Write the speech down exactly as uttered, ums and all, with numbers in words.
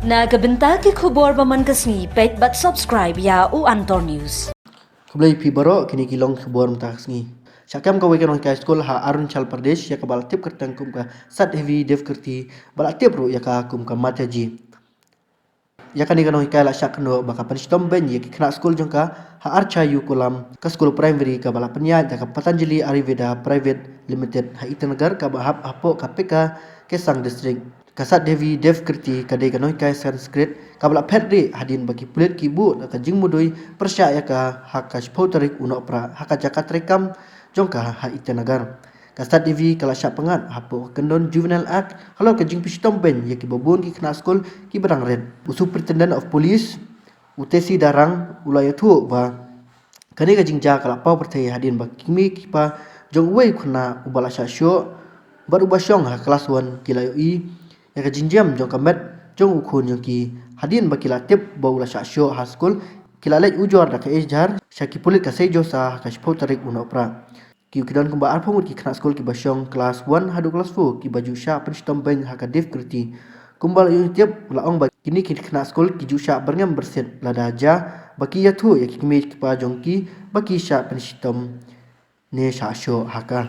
Na ka bynta ki khubor ba man ka sngi, peit bad subscribe ïa u Antor News. Khublei phi baroh, kine ki long khubor mynta ka sngi. Shah kem kawei ka nonghikai skul ha Arunachal Pradesh ïa kaba la tip kyrteng kum ka Sadhvi Devkirti, ba la tip ruh ïa ka kum ka Mataji. Ïa kane ka nonghikai la shah kynnoh ba ka pynshitom beiñ ïa ki khynnah skul jong ka ha Archayu Kulam, ka skul primary kaba la pynïaid da ka Patanjali Ayurveda Private Limited ha Itanagar kaba hap hapoh ka Pekka Kessang District. Ka Sadhvi Devkirti ka dei ka nonghikai Sanskrit kaba la phet rieh hadien ba ki pulit ki buh da ka jingmudui pyrshah ïa ka ha ka shiphew tarik u Nohprah ha ka jaka treikam jong ka ha Itanagar. Ka Sadhvi ka la shah pyngngad hapoh ka kyndon Juvenile Act halor ka jingpynshitom beiñ ïa kiba bun ki khynnah skul kiba dang rit. U Superintendent of Police, u Tessie Darang, u la ïathuh ba kane ka jingjia ka la paw pyrthei hadien ba ki kmie ki kpa jong uwei u khynnah uba la shah shoh bad uba shong ha klas one ki la ïohi ïa ka jingjem jong ka met jong u khun jong ki. Hadien ba ki la tip ba u la shah shoh ha skul, ki la leit ujor da ka ejhar sha ki pulit ka Seijosa ha ka shiphew tarik u Nohprah. Ki, ki don kumba arphew ngut ki khynnah skul kiba shong klas one haduh klas four kiba ju shah pynshitom beiñ ha ka Devkirti. Kumba la ïohi tip, la ong ba kine ki khynnah skul ki ju shah byrngem byrsit lada jia ba ki ïathuh ïa ki kmie ki kpa jong ki ba ki shah pynshitom ne shah shoh ha ka.